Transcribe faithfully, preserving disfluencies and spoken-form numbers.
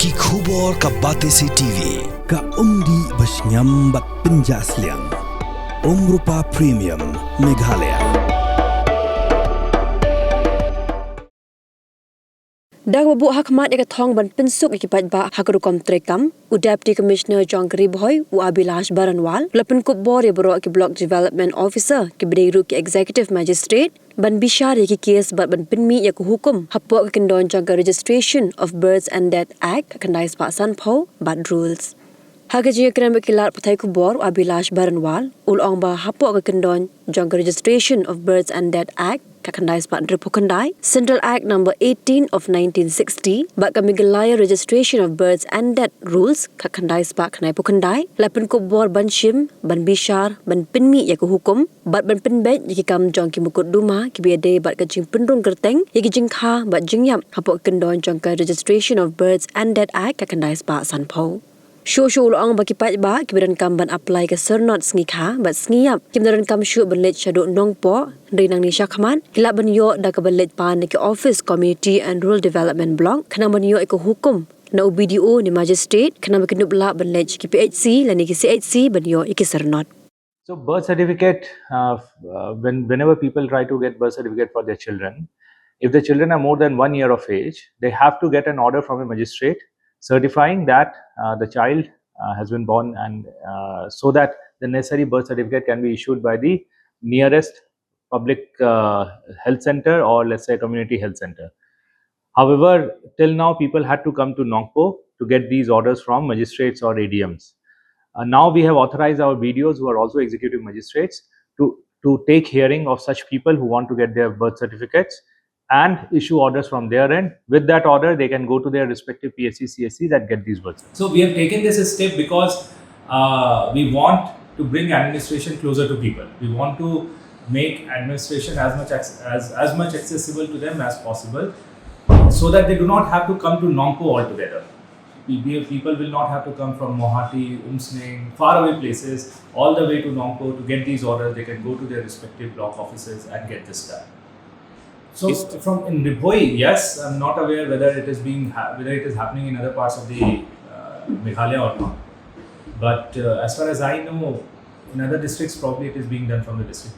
Ki khubor ka Batesi T V, ka umdih ba shngiam bad pynjah sliang. Umrupa Premium, Meghalaya. Da kaba buh ha khmat ïa ka thong ban pynsuk ïa ki paidbah ha ka rukom treikam, u Deputy Commissioner jong ka Ri Bhoi, u Abhilash Baranwal, u la pynkup bor ïa baroh ki Block Development Officer, kiba dei ruh ki Executive Magistrate, ban bishar ïa ki case bad ban pynmih ïa ka hukum hapoh ka kyndon jong ka Registration of Births and Death Act, ka khyndai spah sanphew bad rules. Ha ka jingïakren bad ki lad pathai khubor, u Abhilash Baranwal u la ong ba hapoh ka kyndon jong ka Registration of Births and Death Act, ka khyndai spah hynriewphew khyndai, Central Act number eighteen of nineteen sixty, bad ka Meghalaya Registration of Births and Death Rules, ka khyndai spah khyndaiphew khyndai, la pynkup bor ban shim, ban bishar, ban pynmih ïa ka hukum, bad ban pynbeit ïa ki kam jong ki mukotduma kiba ïadei bad ka jingpynrung kyrteng ïa ki jingkha bad jingïap hapoh ka kyndon jong ka Registration of Births and Death Act, ka khyndai spah sanphew. Shuh shuh u la ong ba ki paidbah kiba donkam ban apply ka syrnod sngi kha bad sngi ïap kim donkam shuh ban leit shaduh Nongpoh, hynrei nangne shakhmat ki lah ban ïoh da kaba leit pan na ki office Community and Rural Development Block, khnang ban ïoh ïa ka hukum na u B D O ne Magistrate, khnang ba kin ïoh lah ban leit sha ki P H C lane ki C H C ban ïoh ïa ki syrnod. So birth certificate, uh, f- uh, when, whenever people try to get birth certificate for their children, if the children are more than one year of age, they have to get an order from a magistrate certifying that uh, the child uh, has been born, and uh, so that the necessary birth certificate can be issued by the nearest public uh, health center or, let's say, community health center. However, till now, people had to come to Nongpoh to get these orders from magistrates or A D Ms. Uh, now we have authorized our B D Os, who are also executive magistrates, to, to take hearing of such people who want to get their birth certificates and issue orders from their end. With that order, they can go to their respective P H C, C H Cs and get these birth certificates. So we have taken this step because uh, we want to bring administration closer to people. We want to make administration as much ac- as, as much accessible to them as possible, so that they do not have to come to Nongpoh altogether. Pe- People will not have to come from Mawhati, Umsning, faraway places, all the way to Nongpoh to get these orders. They can go to their respective block offices and get this done. So from in Ri Bhoi, yes, I'm not aware whether it is being ha- whether it is happening in other parts of the uh, Meghalaya or not. But uh, as far as I know, in other districts, probably it is being done from the district.